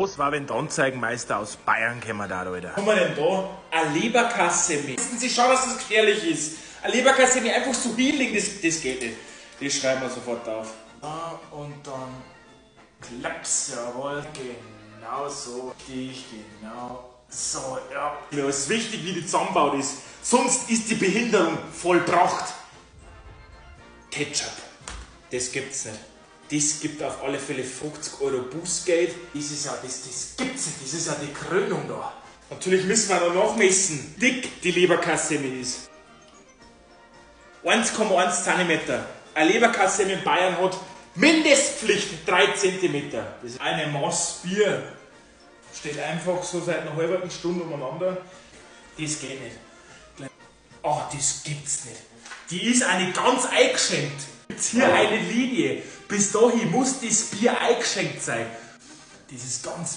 Was war, wenn der Anzeigenmeister aus Bayern kämen da, Alter? Was haben wir denn da? Eine Leberkassemmel. Wissen Sie schon, dass das gefährlich ist? Eine Leberkassemmel einfach so hinlegen, das geht nicht. Das schreiben wir sofort auf. Ah, und dann klaps, jawohl. Genau so. Dich, genau so, ja. Mir ist wichtig, wie die zusammenbaut ist. Sonst ist die Behinderung vollbracht. Ketchup. Das gibt's nicht. Das gibt auf alle Fälle 50 Euro Bußgeld. Das ist ja, das gibt's nicht. Das ist ja die Krönung da. Natürlich müssen wir noch nachmessen, dick die Leberkassemmel ist. 1,1 cm. Eine Leberkassemmel in Bayern hat Mindestpflicht 3 cm. Das ist eine Maß Bier. Steht einfach so seit einer halben Stunde umeinander. Das geht nicht. Oh, das gibt's nicht. Die ist eine ganz eingeschenkt. Gibt's hier eine Linie. Bis dahin muss das Bier eingeschenkt sein. Das ist ganz